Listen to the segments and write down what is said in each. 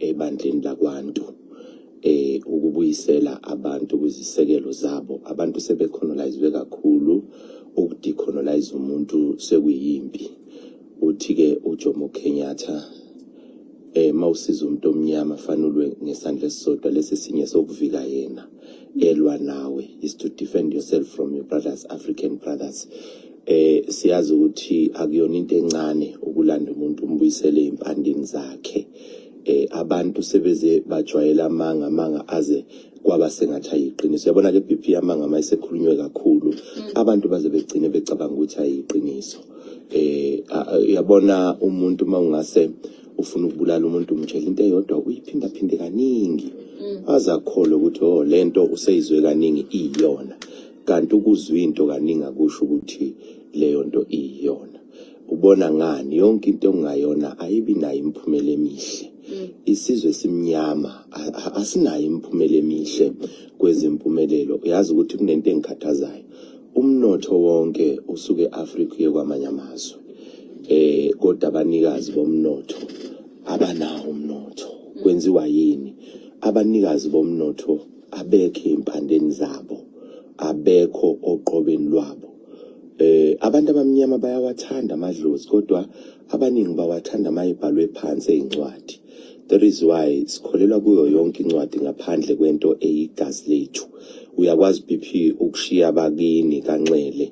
Ebandleni lakwantu, ukubuyisela abantu kwizisekelo zabo. Abantu sebecolonizwe kakhulu, ukudecolonize umuntu sekuyimpi. Uthi ke uJomo Kenyatta, mawusiza umuntu omnyama fanulwe ngesandla esisodwa, lesi sinye sokuvika yena elwa nawe, is to defend yourself from your brothers, African brothers. Siyazi ukuthi akuyona into encane ukulanda umuntu umbuyisele impandeni zakhe. Abantu sebeze bajwayela amanga, amanga aze kwaba sengathi ayiqiniso. Yabona ke BP, amanga mayisekhulunywe kakhulu, abantu baze begcine becabanga ukuthi ayiqiniso. Uyabona, umuntu mawungase ufuna ukubulala umuntu, umtshela into eyodwa, uyiphinda phinde kaningi, azakholwa ukuthi, oh, lento useyizwe kaningi, iyona. Kanti ukuzwa into kaningi akusho ukuthi leyo nto iyona. Ubona ngani, yonke into ongayona ayibi nayo imiphumela emihle. Isizwe simnyama asinayo imiphumela emihle kwezimpumelelo. Uyazi ukuthi kunento engikhathazayo, umnotho wonke usuke eAfrika uye kwamanye amazwe, kodwa abanikazi bomnotho abanawo umnotho. Kwenziwa yini? Abanikazi bomnotho abekho empandeni zabo, abekho oqobeni lwabo. Abantu abamnyama bayawathanda amadlozi, kodwa abaningi bawathanda mayebhalwe phansi ezincwadi. That is why sikholelwa kuyo yonke incwadi ngaphandle kwento eyigazi lethu. Uyakwazi BP ukushiya abakini kanxele,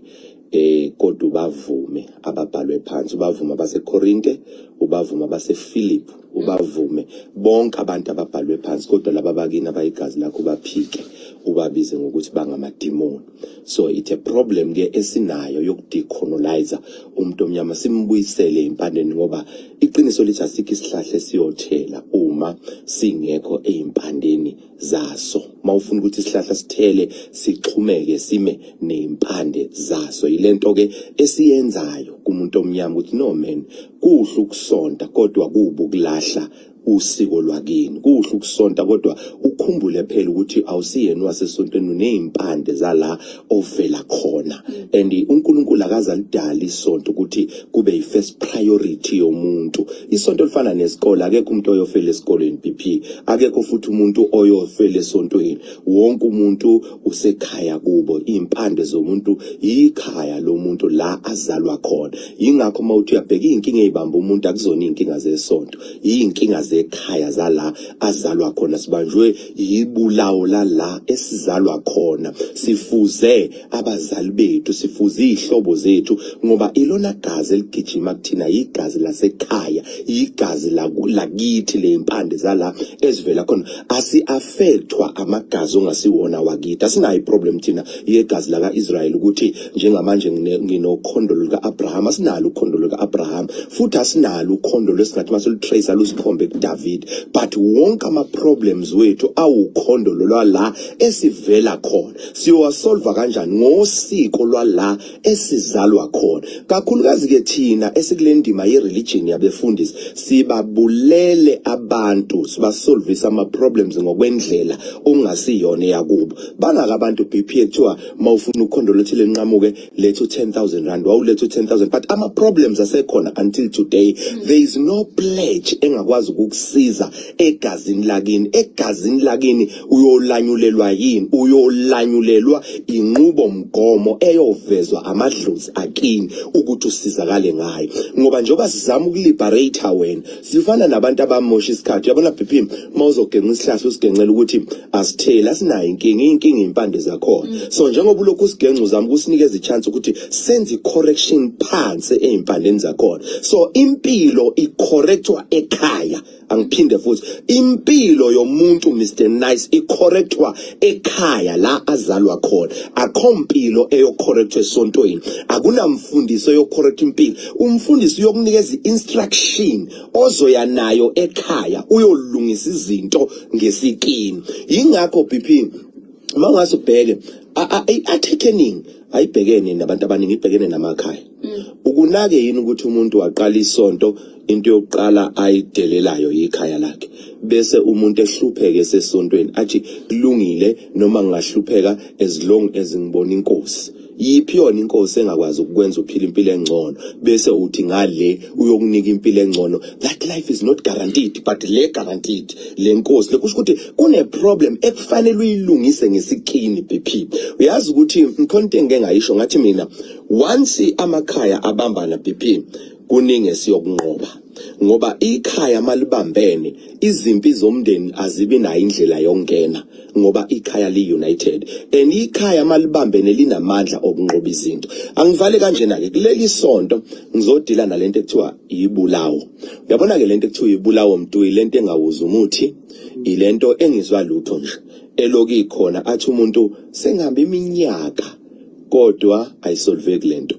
kodwa ubavume ababhalwe phansi, ubavuma abaseKorinte, ubavuma abasePhilip, ubavume bonke abantu ababhalwe phansi, kodwa laba bakini abayigazi lakho baphike, ubabize ngokuthi bangamadimoni. So it's a problem ke esinayo yokudecolonize umuntu omnyama, simbuyisele empandeni, ngoba iqiniso lithi asikho isihlahla esiyothela uma singekho ezimpandeni zaso. Mawufuna ukuthi isihlahla sithele, sixhumeke, sime nezimpande zaso. Yilento ke esiyenzayo kumuntu omnyama, ukuthi no man, kuhle ukusonta, kodwa kubi ukulahla usiko lwakini. Kuhle ukusonta, kodwa ukhumbule phela ukuthi awusiyena wasesontweni, unezimpande zala ovela khona. And uNkulunkulu akazalidala isonto ukuthi kube i-first priority yomuntu. Isonto lifana nesikole, akekho umuntu oyofela esikoleni BP, akekho futhi umuntu oyofela esontweni. Wonke umuntu usekhaya kubo. Impande zomuntu yikhaya lomuntu, la azalwa khona. Yingakho mawuthi uyabheka, izinkinga ezibamba umuntu akuzona izinkinga zesonto, iy'nkinga zekhaya zala azalwa khona. Sibanjwe yibulawo lala esizalwa khona, sifuze abazali bethu, sifuze iy'hlobo zethu, ngoba ilona gazi eligijima kuthina igazi lasekhaya, igazi lakithi, ley'mpande zala ezivela khona. Asi-affectwa amagazi ongasiwona wakithi. Asinayo iproblem thina yegazi laka-Israyeli, ukuthi njengamanje nginokhondolo luka-Abraham. Asinalo ukhondolo luka-Abraham, futhi asinalo ukhondolo esingathi masilutrace lusikhombe kuDavid, but wonke ama-problems wethu awukhondolo lwala esivela khona. Siyowasolva kanjani? Ngosiko lwala esizalwa khona. Kakhulukazi-ke thina esikule ndima ye-religion yabefundisi, sibabulele abantu, sibasolvisa ama-problems ngokwendlela ongasiyona eyakubo. Bangaka abantu BP ekuthiwa mawufuna ukhondo lothile linqamuke, letha u-10,000 rand, wawuletha u-10,000, but ama-problems asekhona until today. There is no pledge engakwazi ukukusiza egazini lakini. Egazini lakini uyolanyulelwa yini? Uyolanyulelwa inqubomgomo eyovezwa amadlozi akini ukuthi usizakale ngayo, ngoba njengoba sizama ukuliberate wena, sifana nabantu abamosha isikhathi. Uyabona BP, mawuzogenqa isihlahla, usigencela ukuthi asitheli, asinayo inkinga. Inkinga impande zakhona. So njengoba ulokhu usigenca, uzama ukusinikeza ichance ukuthi senze i-correction phansi ey'mpandeni zakhona. So impilo icorrectwa ekhaya. Angiphinde futhi, impilo yomuntu, Mr Nice, icorrectwa ekhaya la azalwa khona. Akho mpilo eyocorrectwa esontweni, akunamfundiso eyocorrect impilo. Umfundisi uyokunikeza i-instruction ozoya nayo ekhaya, uyolungisa izinto ngesikini. Yingakho BP, mawungase ubheke, i-attack eningi ayibhekene nabantu abaningi, ibhekene namakhaya. Ukunake yini ukuthi umuntu waqala isonto, into yokuqala ayidelelayo ikhaya lakhe, bese umuntu ehlupheke esesontweni, athi kulungile noma ngingahlupheka as long as ngibona inkosi? Yiphi yona inkosi engakwazi ukukwenza uphile impilo engcono bese uthi ngale uyokunika impilo engcono? That life is not guaranteed, but le guaranteed le nkosi. Lokusho ukuthi kune problem ekufanele uyilungise ngesikini BP. Uyazi ukuthi ngikhona into engike ngayisho ngathi mina, once amakhaya abambana BP, kuningi esiyokunqoba, ngoba ikhaya malibambene izimpi zomndeni azibi nayo indlela yokungena, ngoba ikhaya li-united and ikhaya malibambene linamandla okunqoba izinto. Angivale kanjena-ke, kuleli sonto ngizodila nalento ekuthiwa ibulawo. Uyabona-ke lento ekuthiwa ibulawo mntu, ilento engawuzi umuthi, ilento engizwa lutho nje eloku ikhona, athi umuntu sengihambe iminyaka kodwa ayisolveki lento,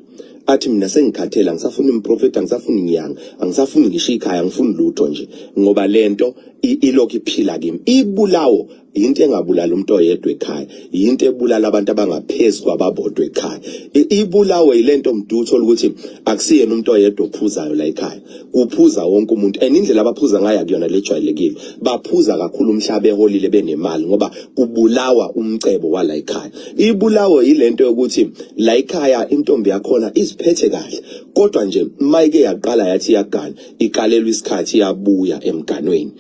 athi mina sengikhathele, angisafuni umprofeti, angisafuni inyanga, angisafuni ngisho ikhaya, angifuni lutho nje, ngoba lento ilokhu iphila kimi. Ibulawo yinto engabulala umuntu oyedwa ekhaya, yinto ebulala abantu abangaphezu kwababodwa ekhaya. Ibulawo yilento mdu uthola ukuthi akusiyena umuntu oyedwa ophuzayo la ekhaya, kuphuza wonke umuntu, and indlela abaphuza ngayo akuyona lejwayelekile, baphuza kakhulu umhlaba eholile benemali, ngoba kubulawa umcebo wala ekhaya. Ibulawo yilento yokuthi la ekhaya intombi yakhona iziphethe kahle, kodwa nje mayike yaqala yathi iyagana, ikalelwa isikhathi, iyabuya emganweni.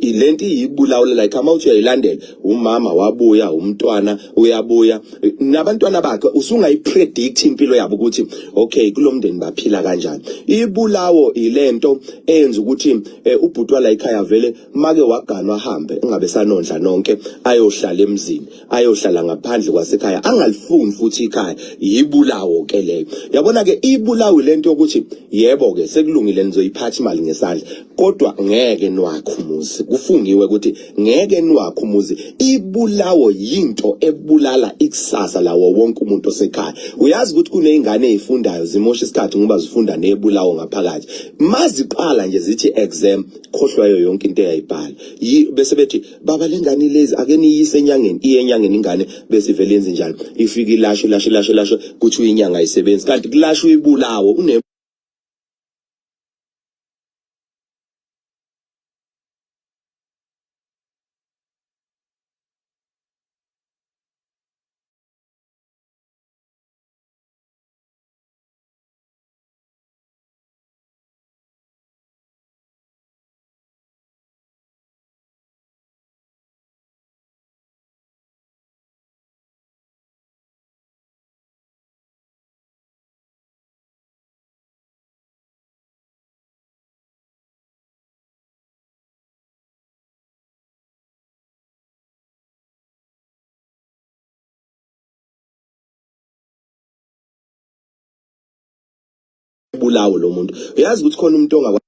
Lento iyibulawo la ekhaya. Mawuthi uyayilandela, umama wabuya, umntwana uyabuya nabantwana bakhe, usungayipredict impilo yabo ukuthi okay, kulomndeni baphila kanjani. Ibulawo ilento eyenza ukuthi ubhuti wala ekhaya vele make waganwa ahambe, engabe sanondla nonke, ayohlala emzini, ayohlala ngaphandle kwasekhaya, angalifuni futhi ikhaya. Yibulawo ke leyo. Yabona ke, ibulawo lento yokuthi yebo ke sekulungile, nizoyiphatha imali ngesandla, kodwa ngeke niwakhe umuzi, kufungiwe ukuthi ngeke niwakhe umuzi. Ibulawo yinto ebulala ikusasa lawo wonke umuntu osekhaya. Uyazi ukuthi kuney'ngane ey'fundayo zimosha isikhathi ngoba zifunda nebulawo ngaphakathi. Maziqala nje zithi exam, khohlwayo yonke into eyayibhala. Bese bethi baba lengane lezi ake niyise enyangeni, iye enyangeni ingane, bese ivele yenze njani? Ifike ilashe lashe lashe lashe, kuthi inyanga ayisebenzi, kanti kulashwe ibulawo une bulawo lo muntu. Uyazi ukuthi khona umuntu ongakwazi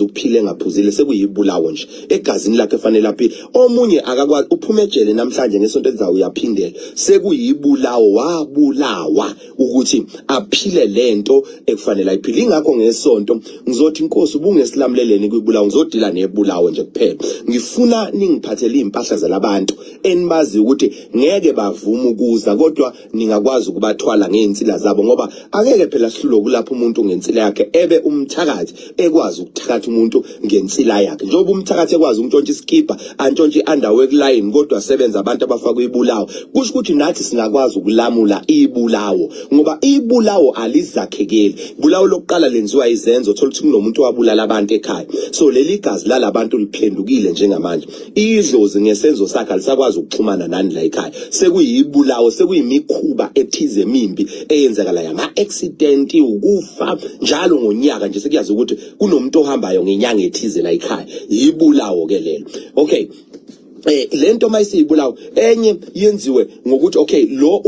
ukuphila engaphuzile, sekuyibulawo nje egazini lakhe, fanele aphile. Omunye akakwazi, uphuma ejele namhlanje, ngesonto elizayo uyaphindela, sekuyibulawo, wabulawa ukuthi aphile lento ekufanele ayiphile. Ingakho ngesonto ngizothi inkosi ubungesilamuleleni kwibulawo, ngizodila nebulawo nje kuphela. Ngifuna ningiphathele izimpahla zalabantu enibazi ukuthi ngeke bavume ukuza, kodwa ningakwazi ukubathwala ngey'nsila zabo, ngoba angeke phela sihlulwe ukulapha umuntu ngensila yakhe ebe umthakathi ekwazi ukuthakatha umuntu ngensila yakhe, njengoba umthakathi ekwazi ukuntshontsha isikibha, antshontshe i-underwear kulayini, kodwa sebenza abantu abafakwe ibulawo. Kusho ukuthi nathi singakwazi ukulamula ibulawo, ngoba ibulawo alizakhekeli. Bulawo lokuqala lenziwa izenzo, thola ukuthi kunomuntu owabulala abantu ekhaya, so leli gazi lalabantu liphendukile njengamanje. Idlozi ngesenzo sakhe alisakwazi ukuxhumana nani la ekhaya, sekuyibulawo, sekuyimikhuba ethize emimbi eyenzakala, yama-accident, ukufa njalo ngonyaka nje, sekuyazi ukuthi kunomuntu ohambayo ngenyanga ethize la ekhaya. Yibulawo ke lelo. Okay. Lento mayisiyibulawo enye yenziwe ngokuthi okay, lo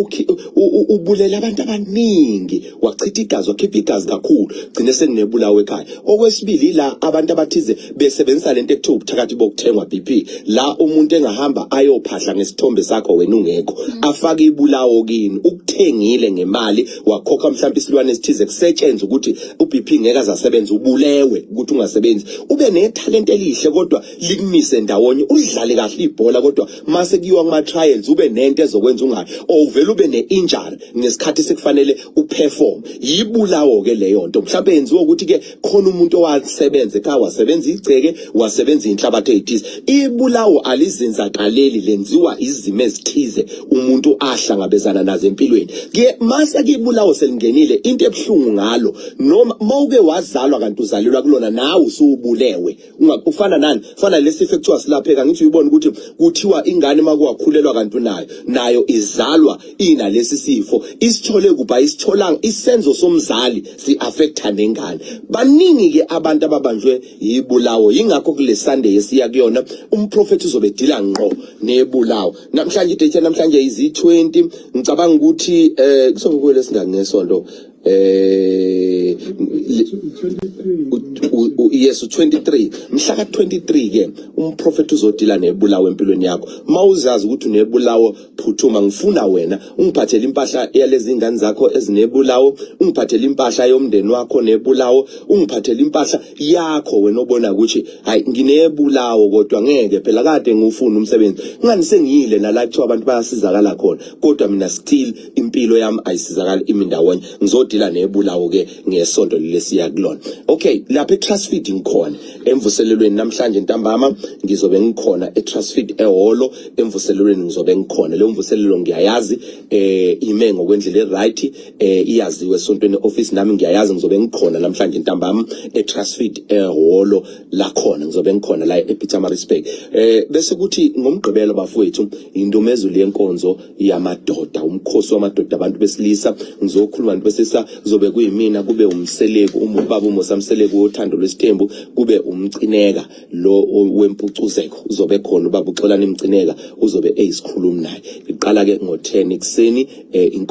ubulela abantu abaningi, wachitha igazi, wakhipha igazi kakhulu, gcine sekunebulawo ekhaya. Okwesibili, la abantu abathize besebenzisa lento ekuthiwa ubuthakathi bokuthengwa, BP, la umuntu engahamba ayophahla ngesithombe sakho wena ungekho, afake ibulawo kini, ukuthengile ngemali, wakhokha mhlawumbe isilwane esithize, kusetshenzwe ukuthi uBP ngeke azasebenza, ubulewe ukuthi ungasebenzi, ube nethalente elihle kodwa likumise ndawonye, udlale kahle ibhola kodwa mase kuyiwa kuma trials ube nento ezokwenza ungayi, or uvele ube ne-injury ngesikhathi sekufanele uperform. Yibulawo ke leyo nto. Mhlawumbe yenziwa ukuthi ke khona umuntu owasebenza ekhaya, wasebenza igceke, wasebenza inhlabathi ezithize. Ibulawo alizinzakaleli, lenziwa izimo ezithize umuntu ahlangabezana nazo empilweni. Ke mase kibulawo selingenile, into ebuhlungu ngalo, noma mawuke wazalwa kanti uzalelwa kulona, nawe usubulewe. Ufana nani? Fana lesifo ekuthiwa silapheka. Ngithi uyibona ukuthi kuthiwa ingane makuwakhulelwa kanti unayo, nayo izalwa inalesi sifo. Isithole kuphi? Isitholanga. Isenzo somzali si-affecta nengane. Baningi ke abantu ababanjwe yibulawo. Yingakho kule Sunday esiya kuyona umprofethi uzobe deala ngqo nebulawo. Namhlanje idate namhlanje izi-20, ngicabanga ukuthi kuzobe kwelesingaki ngesonto? Yes, u23, mhla ka23 ke umprofeti uzodeala nebulawo empilweni yakho. Mawuzazi ukuthi unebulawo, phuthuma, ngifuna wena ungiphathele impahla yalezi ingane zakho ezinebulawo, ungiphathele impahla yomndeni wakho nebulawo, ungiphathele impahla yakho wena obona ukuthi hayi, nginebulawo, kodwa ngeke phela, kade ngiwufuna umsebenzi, ngani sengiyile nala kuthiwa abantu bayasizakala khona, kodwa mina still impilo yami ayisizakali, imi ndawonye. Ngizodeala nebulawo ke ngesonto lesiya kulona. Okay, lapha eTrustfeed ngikhona emvuselelweni namhlanje ntambama. Ngizobe ngikhona eTrustfeed ehholo emvuselelweni, ngizobe ngikhona. Leyo mvuselelo ngiyayazi, ime ngokwendlela eright, iyaziwe esontweni office, nami ngiyayazi. Ngizobe ngikhona namhlanje ntambama eTrustfeed ehholo lakhona, ngizobe ngikhona la ePietermaritzburg. Bese kuthi ngomgqibelo, bafowethu, indumezulu yenkonzo yamadoda, umkhosi wamadoda, abantu besilisa. Ngizokhuluma abantu besilisa, kuzobe kuyimina, kube uMseleku, ubaba uMusa Mseleku wothando lwesithembu, kube umcineka lo wempucuzeko, uzobe khona ubaba uXolani Mcineka, uzobe eyisikhulumi naye. Iqala ke ngo-10 ekuseni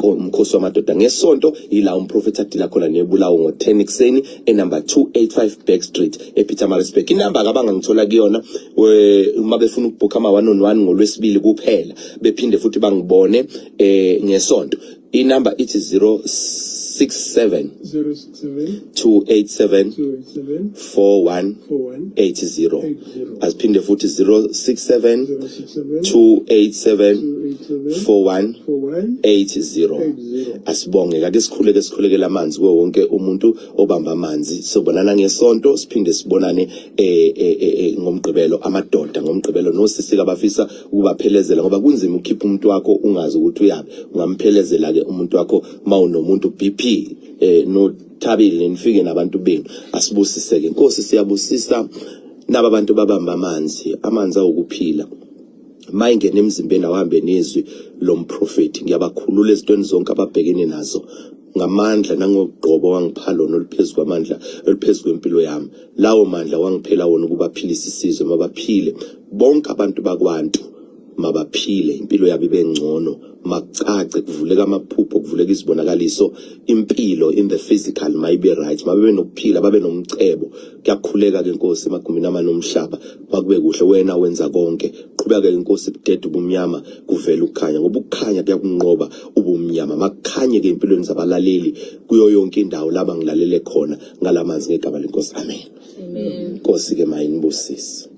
umkhosi wamadoda. Ngesonto yila umprofeti adeala khona nebulawo ngo-10 ekuseni enumber 285 Back Street ePietermaritzburg. Inamba abangangithola kuyona uma befuna ukubhukha ama one on one ngolwesibili kuphela, bephinde futhi bangibone ngesonto, inamba ithi 067 067 287 287 41 41 80. 80. Aziphinde futhi: 067 067 287 287 41 41 80. 80. Asibonge, ake sikhuleke, sikhulekele amanzi kuwo wonke umuntu obamba amanzi. Sobonana ngesonto, siphinde sibonane ngomgqibelo, amadoda ngomgqibelo, nosisi abafisa ukubaphelezela, ngoba kunzima ukukhipha umuntu wakho ungazi ukuthi uyabe ungamphelezela ke umuntu wakho. Mawunomuntu BP no Thabile, nifike nabantu benu. Asibusiseke Nkosi, siyabusisa naba abantu babamba amanzi, amanzi awukuphila mayingena emzimbeni awahambe nezwi lomprofeti. Ngiyabakhulula ezintweni zonke ababhekene nazo ngamandla nangogqobo wangipha lona oluphezu kwamandla, oluphezu kwempilo yami. Lawo mandla wangiphela wona ukuba aphilise isizwe. Mabaphile bonke abantu bakwantu, mabaphile, impilo yabo ibe ngcono, makucace, kuvuleka amaphupho, kuvuleka izibonakaliso, impilo in the physical mayibe right, mababe nokuphila, babe nomcebo. Kuyakhuleka ke Nkosi, emagumbini amane omhlaba makube kuhle. Wena wenza konke. Qhubeka ke Nkosi, budede ubumnyama, kuvela ukukhanya, ngoba ukukhanya kuyakunqoba ubumnyama. Makukhanye ke empilweni zabalaleli kuyo yonke indawo laba ngilalele khona ngalamanzi, ngegama lenkosi, amen. Amen. Nkosi ke mayinibusise.